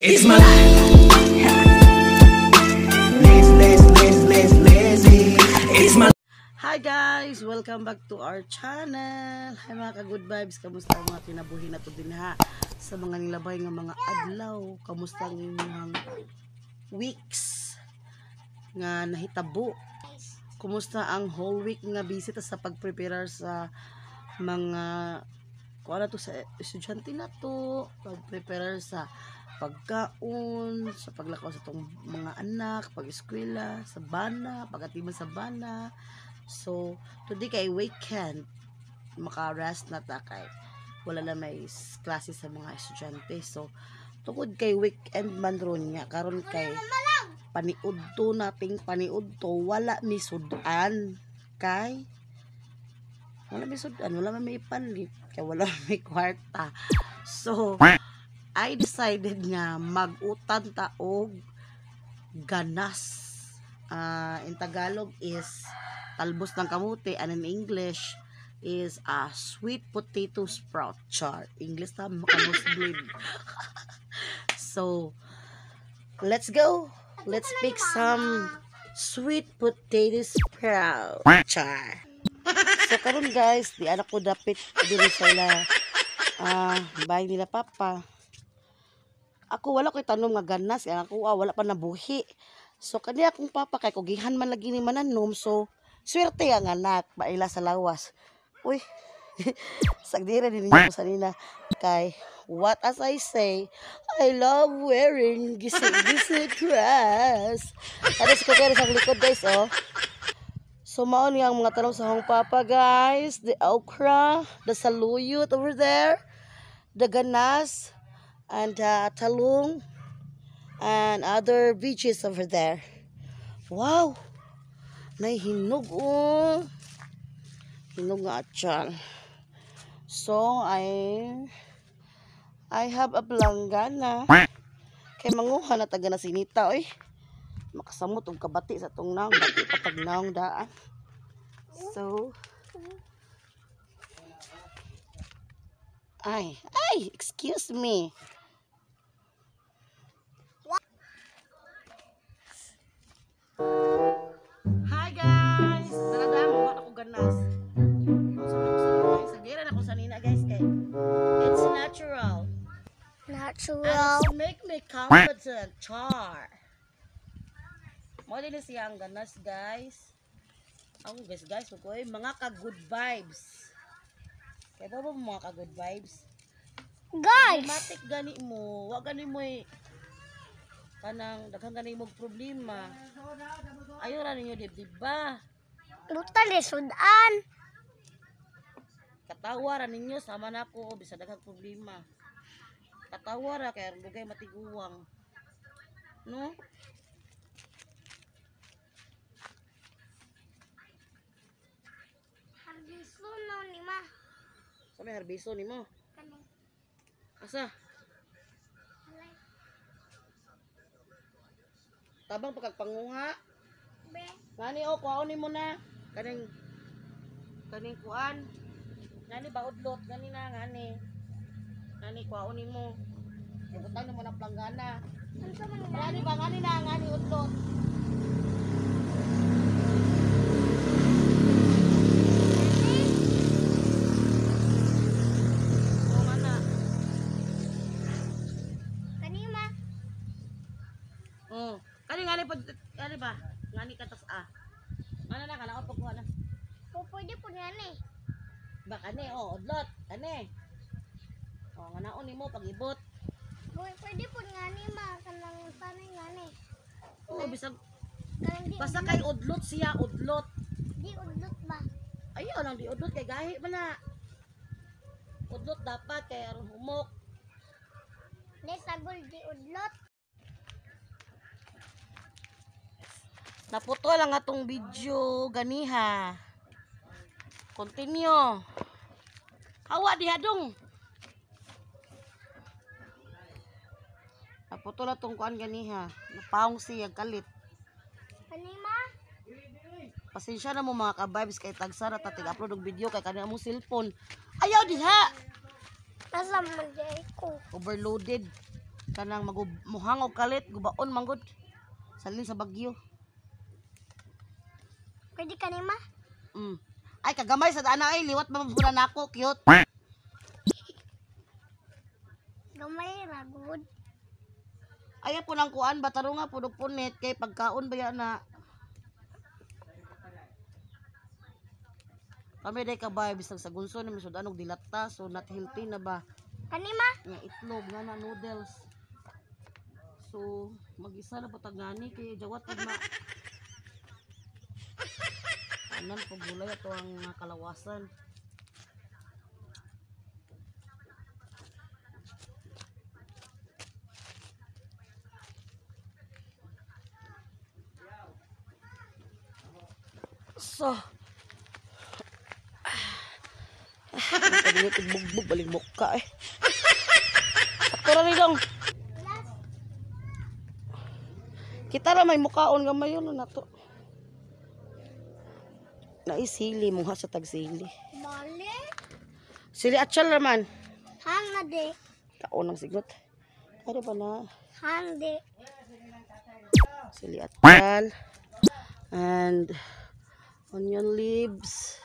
It's my life. Lazy, lazy, lazy, lazy, lazy. It's my Hi guys! Welcome back to our channel! Hi mga ka-good vibes! Kamusta ang mga kinabuhi na to dinha sa mga nilabay nga mga adlaw? Kamusta ang inyong weeks nga nahitabo? Kumusta ang whole week nga busy ta sa pag-prepare sa mga kuha na to sa estudyante na to, pag-prepare sa pagkaon, sa paglakaw sa tong mga anak, pag-eskwela, sa bana, pagatiman sa bana. So, today kay weekend, maka-rest na ta kay wala na may klase sa mga estudyante. So, tungod kay weekend man ron nga, karon kay paniudto nating paniudto, wala mi sudan kay wala mi sudan, wala man may ipalit, kay wala may kwarta. So, I decided nga mag-utan ta og ganas. In Tagalog is talbos ng kamote and in English is a sweet potato sprout. Char. English ta makanosebleed. So, let's go. Let's pick some sweet potato sprout. Char. So karon guys, di anak ko dapit diri sa ila bahay nila papa. Ako wala ko'y tanom nga ganas, kaya ako wala pa nabuhi. So kani akong papa kay kugihan man lagi ni mananom, so swerte ang anak maila sa lawas. Uy. Sagdira din ninyo ko sa nina kay what as I say, I love wearing gisi-gisi dress. Ano si Kukeri sa likod guys, oh. So mao ni ang mga tanom sa akong papa guys, the okra, the saluyot over there, the ganas, and talong, and other veggies over there. Wow! Nay hinog oh. Hinog nga atyan. So, I have a planggana. Kay manguha na taga na sinita, oy. Makasamot og kabati sa tong naong, bati patag naong daan. So, ay, ay, excuse me. Hi guys! Tara daan, mga ako ganas. Sagiran ako sa nina guys kay it's natural. Natural. And it's make me confident, char. Mo din siya ang ganas guys. Ako guys, guys, ko mga ka good vibes. Kaya ba mga ka good vibes? Guys! Problematic gani mo, wa gani mo eh, kanang daghan gani mo problema. Ayo ra ninyo dibdib ba? Buta ni sudan. Katawa ra ninyo sama nako bisan daghang problema. Katawa ra kay dugay matiguang. No? Harbiso no ni ma. Sa may harbiso nimo. Kani. Asa? Tabang pagkagpanguha. Be. Ngani oh, kuhaon nimo na. Kaning kaning kuan. Ngani ba udlot ngani na ngani. Ngani kuhaon nimo. Ibutang nimo na planggana. Unsa man Ngani ba ngani na ngani udlot. Oh, ngana. Kani ma. Oh, kani ngani pa ngani ba? Ngani katas a. Ngana na kana pagkuha na. Po pwede po ngani. Ba kani oh, udlot kani. Oh, nganaon nimo pag-ibot. Pwede po ngani ma kanang sanay ngani. Oh, bisag Kanang di basta kay udlot siya, udlot. Di udlot ba? Ayaw lang di udlot kay gahi man na. Udlot dapat kay aron humok. Di sagol di udlot. Naputo lang atong video ganiha. Continue. Hawa diha dong. Naputo lang tong kuan ganiha. Napaong siya kalit. Kani ma. Pasensya na mo mga ka-vibes kay tagsara ta tig-upload og video kay kani among cellphone. Ayaw diha. Nasa man di ko. Overloaded. Kanang muhangog kalit, gubaon manggod. Salin sa Bagyo. Pwede ka ni ma? Ay kagamay sa dana ay liwat ba mo nako, cute. Gamay ra good. Ay po nang kuan bataro nga pud og punit kay pagkaon ba yan na. Kami day ka vibes sa gunso ni misud anog dilata, so not healthy na ba. Kani ma? Nga itlog nga na noodles. So mag-isa na patag gani kay jawat pud na. Anan pag gulay ato ang mga kalawasan. So, pag bugbog baling mukha eh. Sakto ra ni dong. Kita ra may mukaon gamay yun na to. Naisili mo ha sa tagsili. Bali. Sili atchal raman. Hande. Kaon ang sigot. Kaya ba na? Hande. Sili atchal. And onion leaves.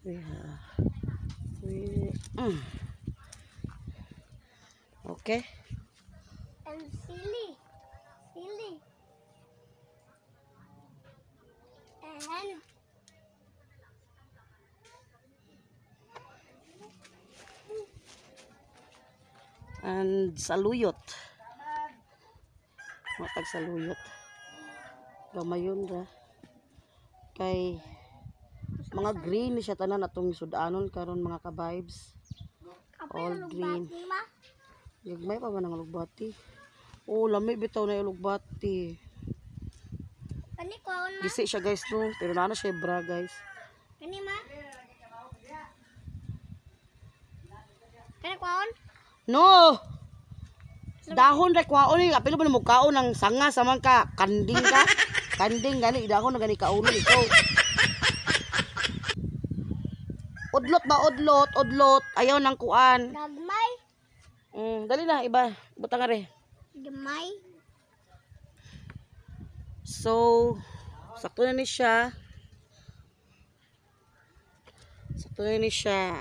We have we Okay. And sili. Sili. And And saluyot. Matag saluyot. Gamayon ra. Kay mga green ni siya tanan atong sudanon karon mga ka-vibes. All green. Ni ma? Gagmay pa man ang alugbati. Oh, lami bitaw na yung alugbati. Kani kwaon ma? Gisi siya guys no, pero naa na siya bra guys. Kani ma? Kani kwaon? No. Dahon ra kwaon ni apil ba mo kaon ang sanga sa man ka kanding ka. Kanding gani dahon na gani kaunon ikaw. Udlot ba udlot, udlot. Ayaw nang kuan. Gagmay. Dali na iba, butang are. Gamay. So, sakto na ni siya. Sakto na ni siya.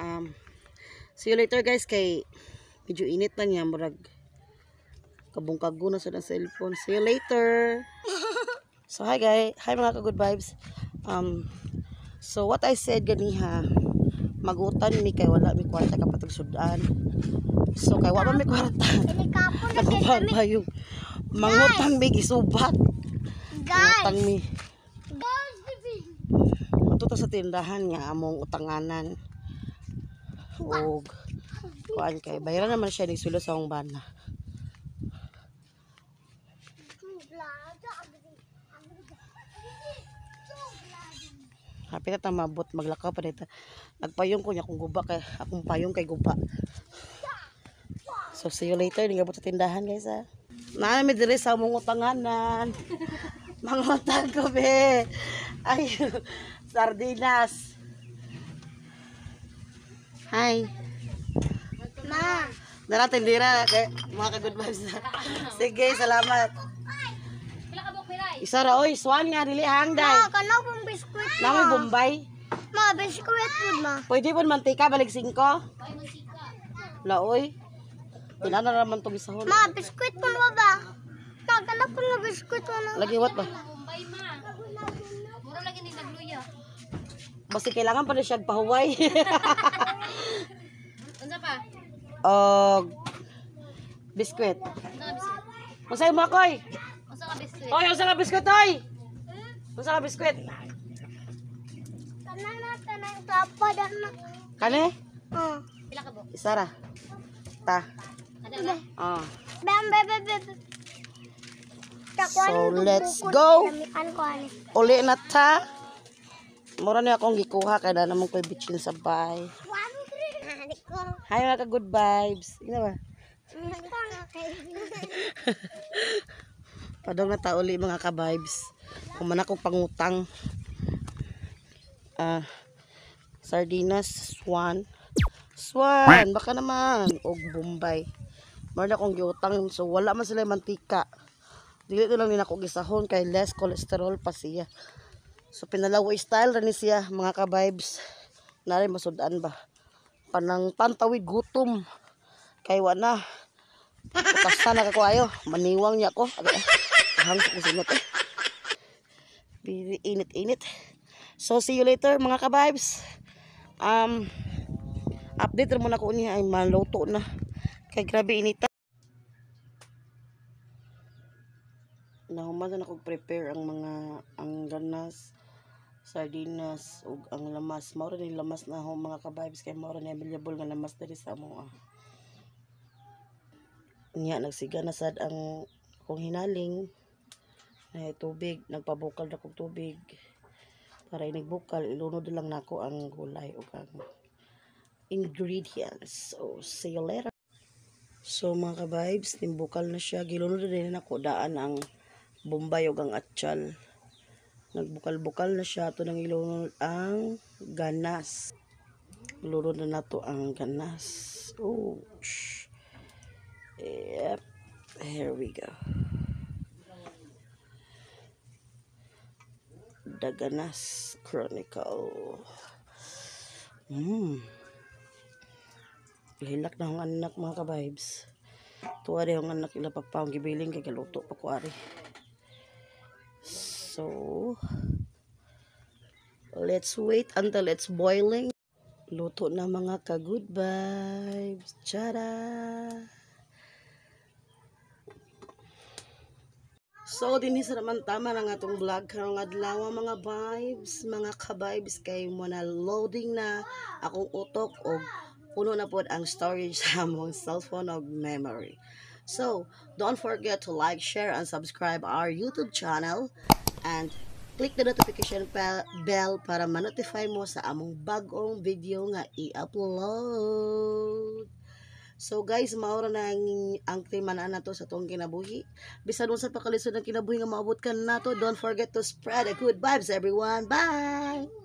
See you later guys kay medyo init na niya murag kabungkago na sa ng cellphone. See you later. So hi guys, hi mga ka good vibes. So what I said ganiha, magutan mi kay wala mi kwarta kapatag sudan. So kay wa man mi kwarta. Inikapon na kay Nagubang kami. ba yung mangutang mi gisubat. Guys. Mangutang mi. Guys, Ato ta sa tindahan nga among utanganan. Og kuan kay bayaran naman siya ni sulo sa akong bana. Hapit na ta mabot maglakaw pa dito. Nagpayong ko niya kung guba kay akong payong kay guba. So see you later, ningabot sa tindahan guys ha. Naa mi diri sa among utanganan. Mangutang ko be. Ay, sardinas. Hi. Ma. Dara tindira kay mga ka good vibes na. Sige, salamat. Isa ra oy, swan nga dili hangday. Ma, kano pong biskwit ma? Namoy Bombay. Ma, biskwit po ma. Pwede po mantika balik 5. Laoy. Pila na naman tong isahon. Ma, biskwit po ma ba? Ma, kano po nga biskwit po na? Lagi what ba? Mura lagi ni nagluya. Basta kailangan pa na siya pahuway. Unsa pa? Og biskwit. Unsa ka biskwit? Unsay mo koy? Unsa ka biskwit? Oy, unsa ka biskwit oy? Unsa ka biskwit? Kana na, kanang tapa na. Kani? Oh. Pila ka buok? Isa ra. Ta. Kada ba? Ah. Bam, bam, bam, bam. So, let's go. Ano ko ani? Uli na ta. Mura ni akong gikuha kay na naman ko'y bitchin sa bay. Hi mga ka good vibes. Ina ba? Padong na ta uli mga ka-vibes. Kuman akong pangutang. Ah, sardinas, swan. Swan, baka naman. Og Bombay. Mao na akong giutang, so wala man sila mantika. Dili to lang ni nako gisahon kay less cholesterol pa siya. So pinalawa style ra ni siya, mga ka-vibes. Nari masudan ba. Panang pantawid gutom. Kay wa na. Kasta na ka ko ayo. Maniwang niya ko. Hang sa kusinot eh. Init-init. So see you later, mga ka-vibes. Update ra muna ko niya ay maluto na. Kay grabe inita. Nahuman na ako prepare ang mga ang ganas, sardinas ug ang lamas. Mao ra ni lamas na ho, mga ka-vibes, kay mao ra ni available nga lamas diri sa amo. Nya nagsiga na sad ang akong hinaling na tubig, nagpabukal na kog tubig para inigbukal ilunod lang nako ang gulay ug ang ingredients. So see you later. So mga ka-vibes, nimbukal na siya. Gilunod na din nako daan ang bombay ug ang atchal. Nagbukal-bukal na siya. Ato nang ilunod ang ganas. Ilunod na nato ang ganas. Oh, shh. Yep. Here we go. The Ganas Chronicle. Hilak na akong anak, mga ka-vibes. Tuwa rin akong anak ila papa ang gibiling kay galuto pa ko ari. So, let's wait until it's boiling. Luto na, mga ka-good vibes. Chara! So, dinhi sa naman tama na nga atong vlog karong adlaw, mga vibes, mga ka-vibes, kay mo na loading na akong utok og puno na pod ang storage sa among cellphone og memory. So, don't forget to like, share, and subscribe our YouTube channel and click the notification bell para ma-notify mo sa among bag-ong video nga i-upload. So guys, mao ra na ang timan-an nato sa atong kinabuhi. Bisan unsa pa kalisod ang kinabuhi nga maabot ka nato, don't forget to spread the good vibes, everyone. Bye!